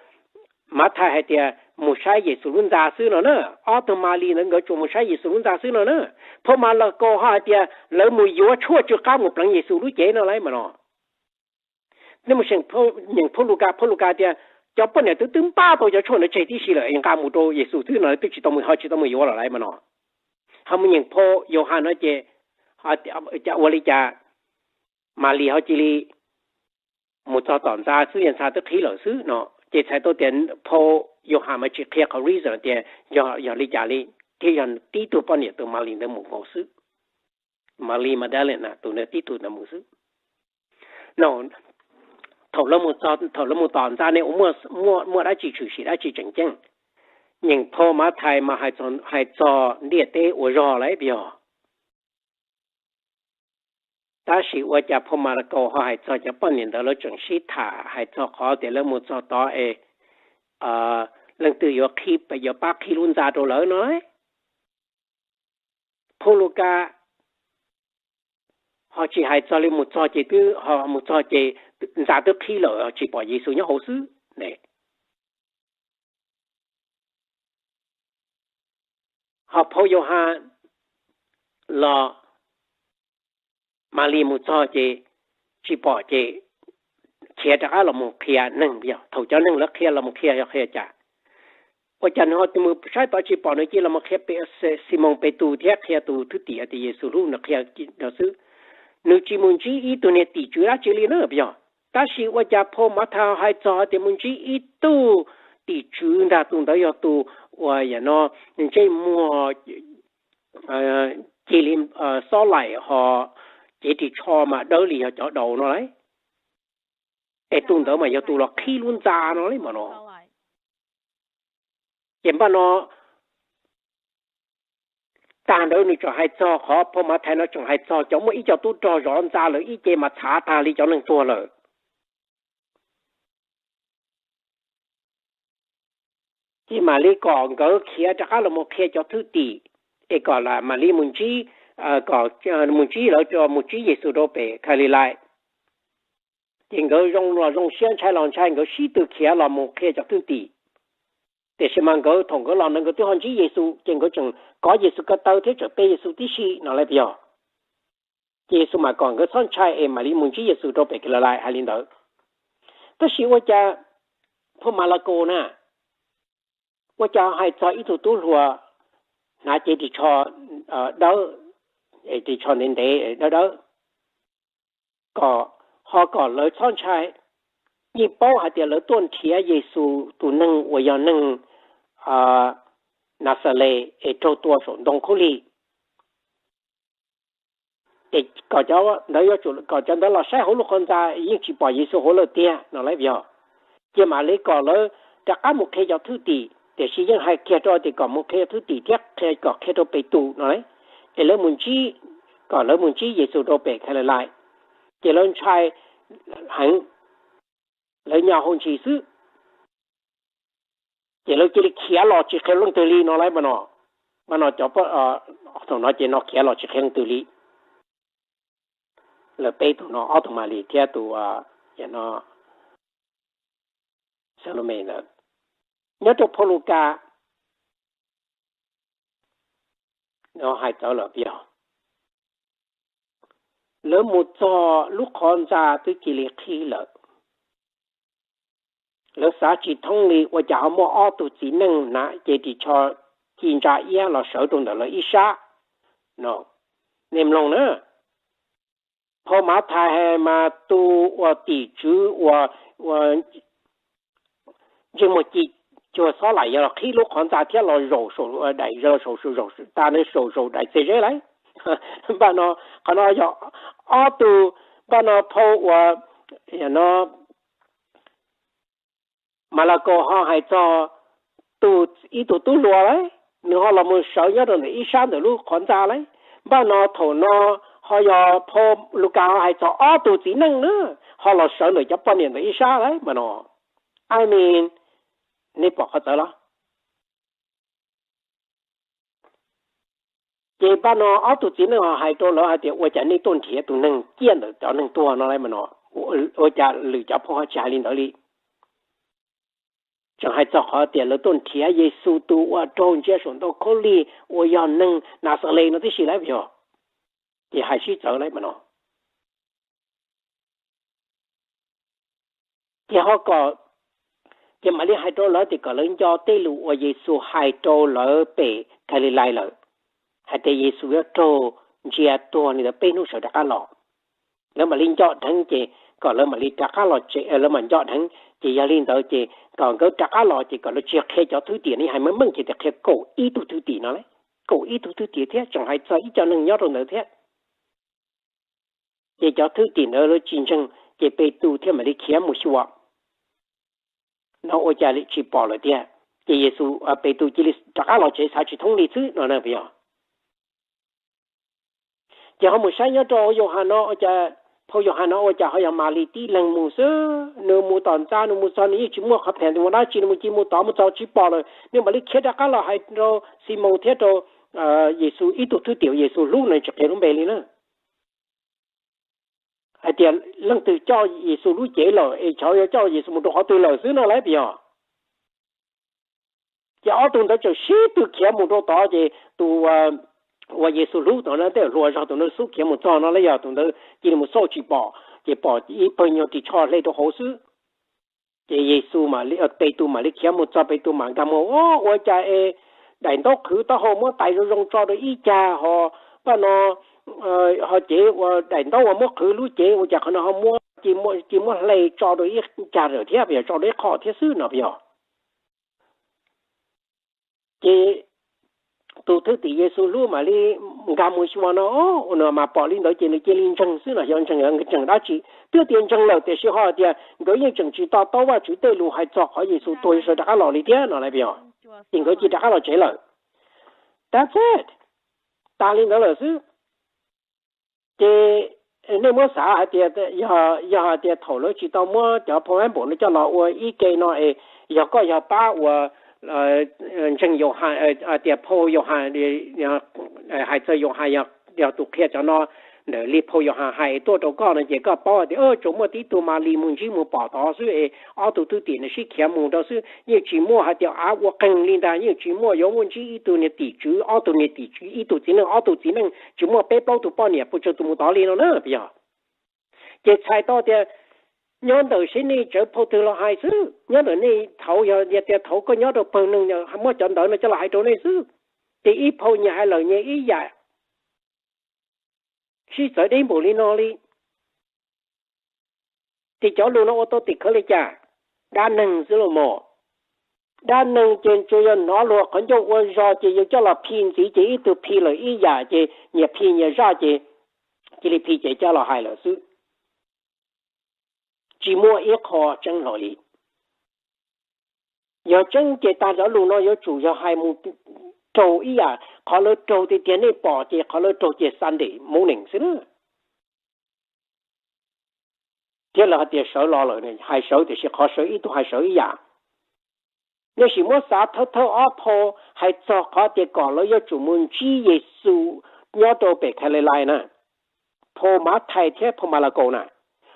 Mathais hais tias mus saib Yexus lub ntxa xwb no na, ob tug Malis ntawd nkawd tsuas mus saib Yexus lub ntxa xwb no na. Phau Malakaus ho hais tias lawv mus yuav tshuaj tsw qab mus pleev Yexus lub cev no lauj mas no. Nej mus nyeem phau Lukas, phau Lukas tias cov poj niam twb twb npaj tau cov tshuaj ntawd tseg tib si lawm es nqa mus rau Yexus xwb no, twb tsis tau mus, ho tsis tau mus yuav los lauj mas no. Ho mus nyeem phau Yauhas no ces ua li cas Malis ho cia li mus txog tom ntxa xwb, yog ntxa twb qhib lawm xwb no, ces txhais tau tias phau Yauhas mas tsis qhia qhov reason tias yog, yog li cas li, thiaj yog tib tug poj niam tus Malis ntawd mus nkaus xwb. Malis Magdalena tus ntawd tib tug ntawd mus xwb. No thaum lawv mus tom ntxa ne ua, muaj dab tsi tshwm sim, dab tsi tseem ceeb? Nyeem phau Mathais mas hais txog ntiaj teb ua zog lauj yog. Tab sis ua cas phau Malakaus ho hais txog cov poj niam ntawd lawv tseem sib tham hais txog qhov tias lawv mus txog tod es leej twg yuav qhib, yuav pab qhib lub ntxa rau lawv no? Phau Lukas ho tsis hais txog li, mus txog ces twb, mus txog ces ntxa twb qhib lawm, tsis pom Yexus nyob hauv xwb ne. Ho phau Yauhas los Malis mus txog ces tsis pom ces khiav rov qab los mus qhia neeg, yog thaum cov neeg lawv qhia los mus qhia yog qhia cas? Ua cas nws ho mus saib tod tsis pom nws cia los mus qhia Ximoos Petus thiab qhia tus thwj tim tias Yexus hlub nws, qhia no xwb. Nws tsis mus ntsib ib tug niag tim tswv dab tsi li na yog. Tab sis ua cas phau Mathais hais txog tias mus ntsib ib tug tim tswv ntag, tus ntawd yog tus uas yam no ntsej muag cia li xob laim ho cev ris tsho mas dawb li yog cov daus no lauj. Es tus ntawd mas yog tus los qhib lub ntxa no li mas no. Ces npaj no tag ntawd nws tseem hais txog, qhov phau Mathais no tseem hais txog cov muaj ib co tub rog zov ntxa lawv ib ce mas txhav tag li cov neeg tuag lawm. Ces mam li kom nkawd khiav rov qab los mus qhia cov thwj tim, es kom mam li mus ntsib, kom mus ntsib lawv, mus ntsib Yexus rau pem Kalilais. Ces nkawd zoo los zoo siab, ntshai los ntshai, nkawd sib tw khiav los mus qhia cov thwj tim. Tiam sis mas nkawd thaum nkawd los ntawd nkawd twb ho ntsib Yexus, ces nkawd tseem kov Yexus ko taw thiab tseem pe Yexus tib si no lauj yog. Ces Yexus mam kom nkawd txhob ntshai es mam li mus ntsib Yexus rau pem Kalilais hais li ntawd. Tab sis ua cas phau Malakaus na, ua cas hais txog ib tug tub hluas hnav cev ris tsho dawb, ris tsho ntev ntev dawb dawb, kom ho kom lawv txhob ntshai, yeej paub hais tias lawv tuaj nrhiav Yexus tus neeg uas yog neeg Naxales es raug tua saum ntoo khaub lig. Es kom cov ntawd yuav tsum kom cov ntawd los saib hauv lub qhov ntxa, yeej tsis pom Yexus hauv lawm tiag no lauj yog. Ces mam li kom lawv rov qab mus qhia cov thwj tim, tiam sis yeej hais kiag rau tias kom mus qhia cov thwj tim thiab qhia kom qhia rau Petus no lauj, es lawv mus ntsib, kom lawv mus ntsib Yexus rau pem Kalilais. Ces lawv ntshai heev, lawv nyo hau ntsis xwb. Ces lawv cia li khiav los tsis qhia leej twg li no lauj mas no. Mas no cov, thaum no ces no khiav los tsis qhia leej twg li. Lawv peb tug no, ob tug Malis thiab tus, no, Xalumes ntawd. Nyob rau phau Lukas no hais txawv lawm yog, lawv mus txog lub qhov ntxa twb cia li qhib lawm. Lawv xav tsis thoob li ua cas ho muaj ob tug txiv neej hnav cev ris tsho ci ntsa iab los sawv rau ntawm lawv ib sab. Nej mloog na, phau Mathais hais mas tus uas tim tswv uas ntsej muag ci cuag xob laim yog los qhib lub qhov ntxa thiab los zaum saum daim, zaum saum, zaum tas nws saum, zaum daim txiag zeb lauj. Npaj no, qhov no yog ob tug, npaj no phau uas no Malakaus ho hais txog tus, ib tug tub hluas lauj, nws ho los mus sawv nyob rau ntawm ib sab ntawm lub qhov ntxa lauj. Npaj no thaum no ho yog phau Lukas ho hais txog ob tug txiv neej na, ho los sawv ntawm cov poj niam ntawm ib sab lauj mas no. I mean, nej pom qhov txawv los? Ces npaj no ob tug txiv neej ho hais rau lawv hais tias ua cas nej tuaj nrhiav tus neeg ciaj ntawm cov neeg tuag no lauj mas no. Ua cas lwm cov phau ho tsis hais li ntawd li? Tseem hais txog qhov tias lawv tuaj nrhiav Yexus tus uas raug ntsia saum ntoo khaub lig uas yog neeg Naxales no tib si lauj yog. Ces hais sib txawv lauj mas no. Ces ho kom, ces mam li hais rau lawv tias kom lawv nco tej lus uas Yexus hais rau lawv pem Kalilais lawm, hais tias Yexus yuav raug ntsia tuag li ntawd peb hnub sawv rov qab los. Lawv mam li nco dheev ces kom lawv mam li rov qab los tsev, lawv mam nco dheev ces yog li ntawd ces kom nkawd rov qab los ces kom lawv tsis yog qhia cov thwj tim no, hais meej meej ces tias qhia kaum ib tug thwj tim no lauj, kaum ib tug thwj tim thiab tseem hais txog ib co neeg nyob rau ntawd thiab. Ces cov thwj tim ntawd lawv tsis ntseeg ces Petus thiaj mam li khiav mus xyuas. No ua cas tsis pom lawm tiag, ces Yexus, Petus cia li rov qab los tsev xav tsis thoob li xwb no na yog. Ces ho mus saib nyob rau Yauhas no ua cas, phau Yauhas no ua cas ho yog Malis tib leeg mus xwb, nws mus tom ntxa, nws mus txog nws yeej tsis muaj qhov phem mus dab tsi, nws mus ci mus tod mus txog tsis pom lawm, nws mam li khiav rov qab los hais rau Ximoos thiab rau Yexus ib tug thwj tim Yexus hlub no tsis qhia lub npe li na, hais tias leej twg coj Yexus lub cev lawm es xyov yog coj Yexus mus rau qhov twg lawm xwb no lawm puas yog? Ces ob tug ntawd tseem sib tw khiav mus rau tod ces tus uas Yexus hlub tod na, tej hluas zog tus ntawd xub khiav mus txog no los yog tus ntawd cia li mus xauj tsis pom, ces pom ib pawg nyuag ris tsho hle rau hauv xwb. Ces Yexus, Petus mam li khiav mus txog, Petus mam nkag mus, Ua cas es daim ntaub qhwv taub hau muab tais zoo zoo tso rau ib cag ho, paj no ho cev ua daim ntaub uas muab qhwv lub cev ua cas qhov no ho muab, cia muab hle tso rau ib cag lawm thiab puas yog, tso rau ib qho thiab xwb no puas yog? Ces tus thwj tim Yexus hlub mam li nkag mus xyuas no, ua no mas pom li ntawd ces nws cia li ntseeg xwb no, xyov ntseeg, ntseeg dab tsi, twb tias ntseeg lawm tiam sis ho tias nkawd yeej tseem tsis to taub Vajtswv tej lus hais txog qhov Yexus tuag sawv rov qab los li thiab no lawm puas yog? Ces nkawd cia rov qab los tsev lawm. That's it. Tas li ntawd lawm xwb. Ces nej muab xav hais tias yog hais tias thaum lawv tsis tau muab cov phau Bible no coj los ua ib ke no es yog koj yog pab uas ntseeg Yauhas, tias phau Yauhas, hais txog Yauhas yog tus qhia cov no ntawm li phau Yauhas hais tuaj rau koj no ces koj paub tias tsuas muaj tib tug Malis mus ntsib mus pom tod xwb es ob tug thwj tim nws sib khiav mus rau xwb, yeej tsis muaj hais tias av ua qeeg li ntag, yeej tsis muaj yuav muaj ntsib ib tug niag tim tswv, ob tug niag tim tswv, ib tug txiv neej, ob tug txiv neej, tsis muaj peb plaub tug poj niam puas tsawg tus mus tod li no na puas yog? Ces txhais tau tias nyob ntawm seb nej tsawv phau twg los hais xwb, nyob ntawm nej thaud, yog tias thaud koj nyob rau pawg neeg muab cov ntawv no coj los hais rau nej xwb. Ces ib phau nyias hais lawm nyias ib yam, sib txawv deb npaum li no li. Ces cov lus no ua tau tim khawv li cas? Dab neeg xwb los mas. Dab neeg ces tsuas yog hnov luag qhov ncauj ua zog ces yus coj los phim ntxiv ces ib tug phim lawm ib yam ces nyias phim nyias zaj ces cia li phim ces coj los hais lawm xwb. Tsis muaj ib qho tseeb hlo li. Yog tseeb ces tag cov lus no yuav tsum yog hais mus raug ib yam qhov lawv raug tiag tiag nej pom ces qhov lawv raug ces Sunday morning xwb na. Thiab lawv hais tias sawv los lawm, hais sawv tiam sis qhov sawv ib tug hais sawv ib yam. Nej sim muab xav thawj thawj ob phau hais txog qhov tias kom lawv yuav tsum mus ntsib Yexus nyob rau pem Kalilais na, phau Mathais thiab phau Malakaus na.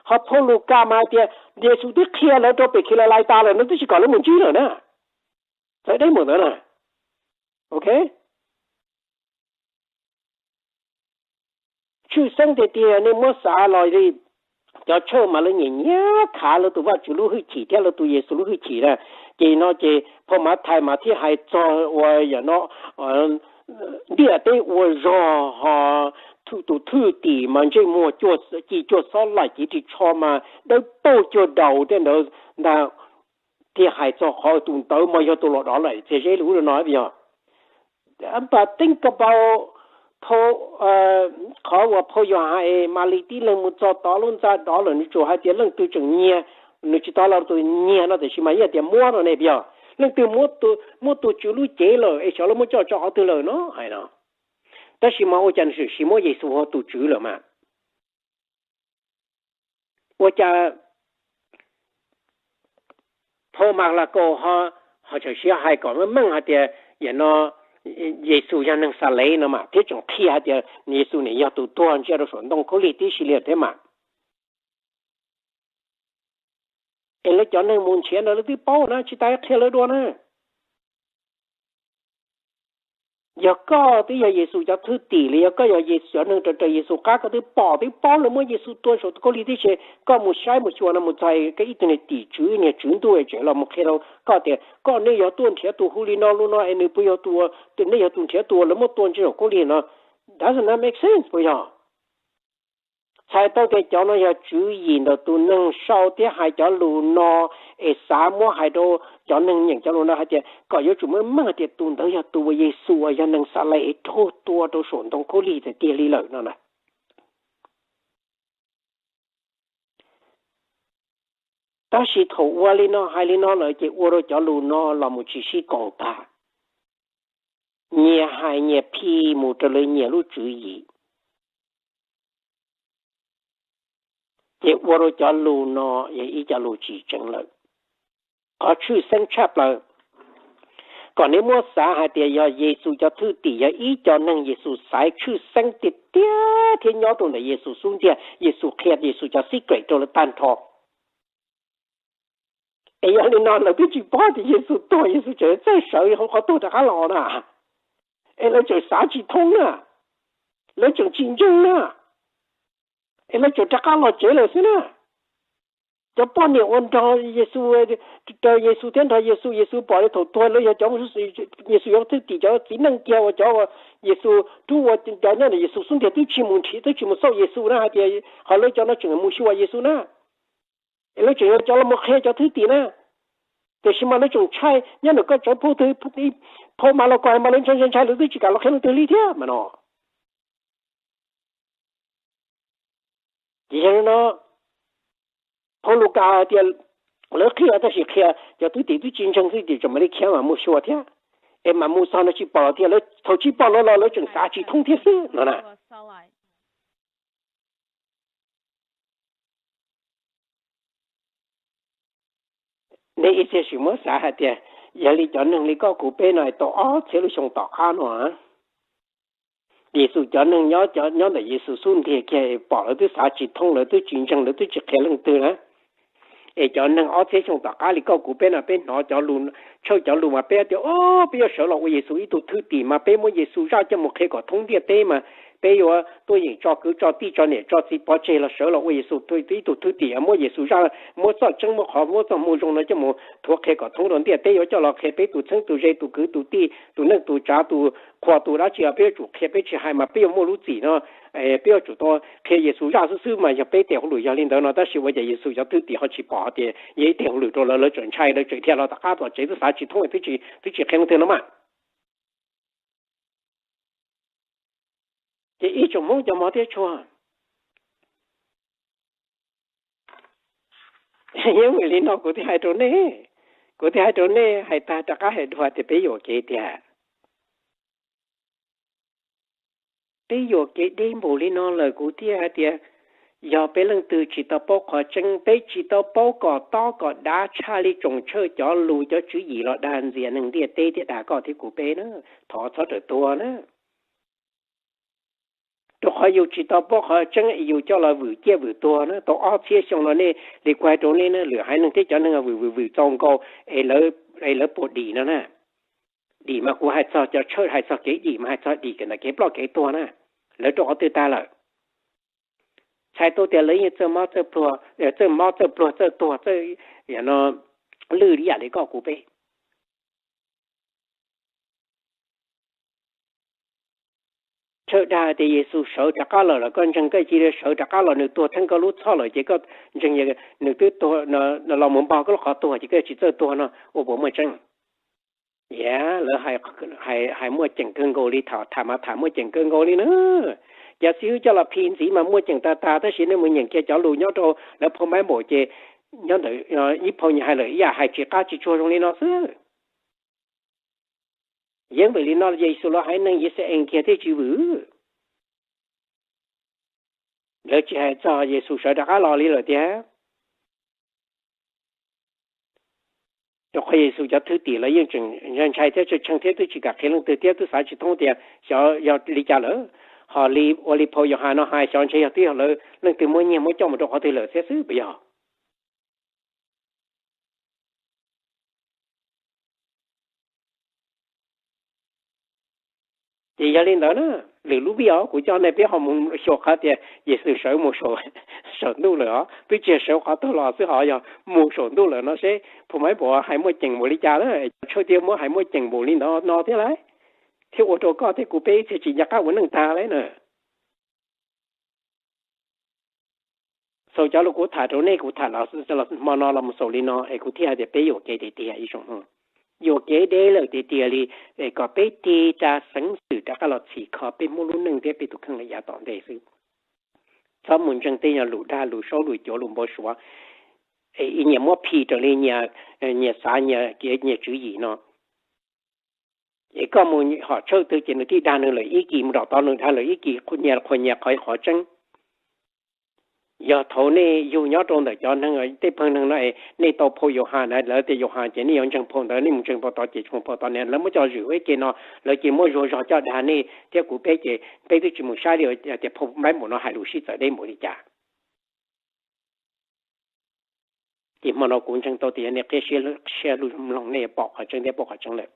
Ho phau Lukas mas hais tias Yexus twb qhia lawv rau pem Kalilais tas lawm no twb tsis kom lawv mus ntsib lawm na. Txawv deb mus ntawd na. Ok. Tshwj xeeb tiag tiag nej muab xav los li cov tshawj mas lawv nyiam nyiam khav lawv tus Vajtswv lub hwj chim thiab lawv tus Yexus lub hwj chim na. Ces no ces phau Mathais mas thiaj hais txog uas yam no ntiaj teb ua zog ho tus thwj tim mas ntsej muag ci cuag xob laim, cev ris tsho mas dawb paug cuag daus tej ntawd ntag. Thiaj hais txog qhov tus ntawd mas yog tus los dov lawm txias zeb li ub li no yog. But think about phau, qhov uas phau Yauhas hais Malis tib leeg mus txog tod lub ntxa dov lawm, nws tsuas hais tias leej twg tseem nyiag, nws tsis tau los tus nyiag no tiam sis mas yeej tias muab no ne puas yog? Leej twg muab tus Tswv lub cev lawm es xyov lawv muab coj tso qhov twg lawm no hais no. Tab sis mas ua cas nws tseem sim muab Yexus ua tus Tswv lawm mas? Ua cas phau Malakaus ho tseem siv hais kom meej meej hais tias yam no Yexus yog neeg Xalev no mas thiab tseem qhia hais tias Yexus nim yog tus tuag ntsia rau saum ntoo khaub lig tib si li lawm thiab mas. Es lawv cov neeg mus nrhiav ntawd lawv twb paub na, tsis tas qhia lawv dua na. Yog koj twb yog Yexus cov thwj tim li, yog koj yog Yexus cov neeg raws raws Yexus qab, koj twb pom twb paub lawv muab Yexus tua saum khaub lig tib si, koj mus saib mus xyuas no mus txog koj ib tug niag tim tswv niag tswv ntuj es tseem los mus qhia rau koj tias koj nej yog tuaj nrhiav tus hu li no li no es nws puas yog tus, nej yog tus nrhiav tus uas lawv muab tua ntsia saum khaub lig no? Doesn't that make sense puas yog? Txhais tau tias cov no yog tswv yim ntawm tus neeg sau thiab hais cov lus no es xav muab hais rau cov neeg nyeem cov lus no hais tias kom yuav tsum meej meej hais tias tus ntawd yog tus uas Yexus uas yog neeg Xalev es raug tua rau saum ntoo khaub lig tiag tiag li lawm no na. Tab sis thaum ua li no hais li no lawm ces ua rau cov lus no los mus tsis sib koom tag. Nyias hais nyias phim mus raws li nyias lub tswv yim. Ces ua rau cov lus no yog ib co lus tsis tseeb lawm. Qhov tshwj xeeb tshaj plaws kom neb muab xav hais tias yog Yexus cov thwj tim yog ib co neeg Yexus xaiv tshwj xeeb tiag tiag thiab nyob rau ntawm Yexus xub ntiag, Yexus qhia Yexus cov secret rau lawv tag nrho. Es yog li no lawv twb tsis paub tias Yexus tuag, Yexus tseem txawj sawv hauv qhov tuag rov qab los na. Es lawv tseem xav tsis thoob na, lawv tseem tsis ntseeg na, es lawv tseem rov qab los tsev lawm xwb na. Cov poj niam uas nrog Yexus, nrog Yexus thiab nrog Yexus, Yexus pom li thaum tuag lawv yog cov, Yexus yuav thwj tim cov txiv neej kiag uas cov Yexus rub ua cov nyob ntawm Yexus xub ntiag twb tsis mus nrhiav, twb tsis mus xauj Yexus na hais tias qhov lawv cov no tseem mus xyuas Yexus na. Es lawv tseem yog cov los mus qhia cov thwj tim na. Tiam sis mas lawv tseem ntshai nyob ntawm koj tsawv phau twg, phau mas los koj hais mas lawv ntshai ntshai ntshai lawv twb tsis kam los qhia leej twg li thiab mas no. Ces yog li no, phau Lukas hais tias lawv qhia tab sis qhia cov thwj tim twb tsis ntseeg, thwj tim tseem mam li khiav mas mus xyuas thiab. Es mas mus txog no tsis pom los thiab, thaum tsis pom los los lawv tseem xav tsis thoob thiab xwb no na. Nej ib txhia sim muab xav hais tias yog li cov neeg li koj kuv peb no tau ob txhiab lub xyoo tom qab no, Yexus cov neeg nyob, nyob ntawm Yexus xub ntiag kiag pom lawv twb xav tsis thoob, lawv twb tsis ntseeg, lawv twb tsis qhia leej twg na. Es cov neeg ob txhiab xyoo tom qab li koj kuv peb no peb hnov cov lus, tshawj cov lus mas peb tias o, peb yuav sawv los ua Yexus ib tug thwj tim mas peb muab Yexus zaj coj mus qhia kom thoob ntiaj teb mas peb yuav tuaj yeem tso kwv tso tij tso niam tso txiv pov tseg los sawv los ua Yexus ib tug thwj tim, muab Yexus zaj, muab txoj tseeb, muab qhov, muab txoj moo zoo no coj mus thuav qhia kom thoob rau ntiaj teb, yuav coj los qhia peb tus txheeb tus ze, tus kwv tus tij, tus neej tus tsav, tus qhua tus dab tsi os, peb yuav tsum qhia, peb tsis hais mas peb yuav muaj lub txim no. Peb yuav tsum tau qhia Yexus zaj xwb xwb mas yog peb tes hauj lwm yog li ntawd no, tab sis ua cas Yexus cov thwj tim ho tsis pom tias yog ib tes hauj lwm rau lawv, lawv tseem ntshai, lawv tseem dhia los tom qab tom tsev twb xav tsis thoob, twb tsis qhia leej twg no mas. Ces ib tsoom Hmoob cov mov thiab tshua, yeej vim li no kuv thiaj hais rau nej, kuv thiaj hais rau nej, hais tag rov qab hais dua tias peb yuam kev tiag. Peb yuam kev deb npaum li no lawm kuv thiaj hais tias yog peb leej twg tsis tau paub qhov tseeb, peb tsis tau paub kom tob kom dav tshaj li tsoom tshawj cov lus cov tswv yim los dag ntxias neeg ntiaj teb thiab dag koj thiab kuv peb na, thov txhob rawm tuag na. Rau qhov yus tsis tau paub qhov tseeb yus coj los vwm ciaj vwm tuag na. Tau ob txhiab xyoo no nej li kuv hais rau nej na, lwm haiv neeg thiab cov neeg vwm vwm vwm txaus nkaus es lawv puas dim no na. Dim mas kuv hais txog cov tshawj hais txog kev dim mas hais txog dim ntawm kev ploj kev tuag na. Lawv rau qhov twg tag lawm? Txhais tau tias lawv yeej txawj mob txawj pluag, txawj mob txawj pluag txawj tuag txawj no lwj li yam li koj kuv peb. Tshawj dag tias Yexus sawv rov qab los lawm, koj ntseeg koj cia li sawv rov qab los, nws tuag theej koj lub txhoj lawm ces koj ntseeg nws twb tuag los mus npog koj lub qhov tuag ces koj tsis txawj tuag no ua puas muaj tseeb? Yam lawv hais muaj ceem kawg nkaus li, tham mas tham muaj ceem kawg nkaus li na. Cov xib hwb coj los phim ntxiv mas muaj ceem tag tag, tab sis nej mus nyeem kiag cov lus nyob rau lawv phau Bible ces nyob ntawm ib phau nyias hais lawm ib yam, hais tsis qab tsis tsuag zoo li no xwb. Yeej vim li no Yexus los haiv neeg Yixalayees kiag thiaj tsis vwm. Lawv tsis hais txog Yexus sawv rov qab los li lawm tiag. Rau qhov Yexus cov thwj tim lawv yeej tseem ntshai thiab tshee thiab twb tsis kam qhia leej twg thiab twb xav tsis thoob tias xyov yog li cas lawm. Ho li ua li phau Yauhas no hais xyov ntshe yog twb yog lawv leej twg muab nyiag muab coj mus rau qhov twg lawm thiab xwb puas yog? Ces yog li ntawd na, lwm lub vij os kuv coj nej peb ho mus xyuas qhov tias Yexus sawv mus saum ntuj lawm os, twb tsis yog sawv qhov twg los xwb, ho yog mus saum ntuj lawm no seb phau Maiv Npaum hais muaj ceem npaum li cas lawm, cov tshawj thiaj muab hais muaj ceem npaum li ntawd no thiab lauj, thiaj ua rau koj thiab kuv peb ib txhia tsis nco qab ua neej tag lauj na. Xaus cov lus kuv tham rau nej, kuv tham los hmo no los mus xaus li no es kuv thiaj hais tias peb yuam kev tiag tiag ib tsoom Hmoob. Yuam kev deb lawm tiag tiag li, es kom peb tig ras xeev xwm rov qab los txhim kho peb Hmoob lub neej thiab peb tus kheej lawm yav tom ntej xwb. Txhob mus ntseeg tej yog lus dag lus saub lus cuav lus npau suav, es nyias muab phim raws li nyias xav, nyias kev nyias tswv yim no. Es koj mus hom tshawj twg ces nws thiaj dag nws lawm ib kis, mus nram tod nws dag lawm ib kis, nyias qhuas nyias qhov qhov tseeb. Yog thaum nej yug nyob rau ntawm cov neeg, tej pawg neeg no es nej tau phau Yauhas na, lawv tias Yauhas ces nej yuav ntseeg phau ntawd, nej mus ntseeg phau tod ces tsis muaj phau tod ne, lawv muab coj zwm ua ib ke no, lawv ces muab zuag zog coj dag nej thiab kuv peb ces peb twb tsis mus saib li tias phau Npaiv Npaum no hais lus sib txawv deb npaum li cas. Ces hmo no kuv ntseeg tau tias yog nej qhib siab lug mloog nej yuav pom qhov tseeb thiab paub qhov tseeb lawm.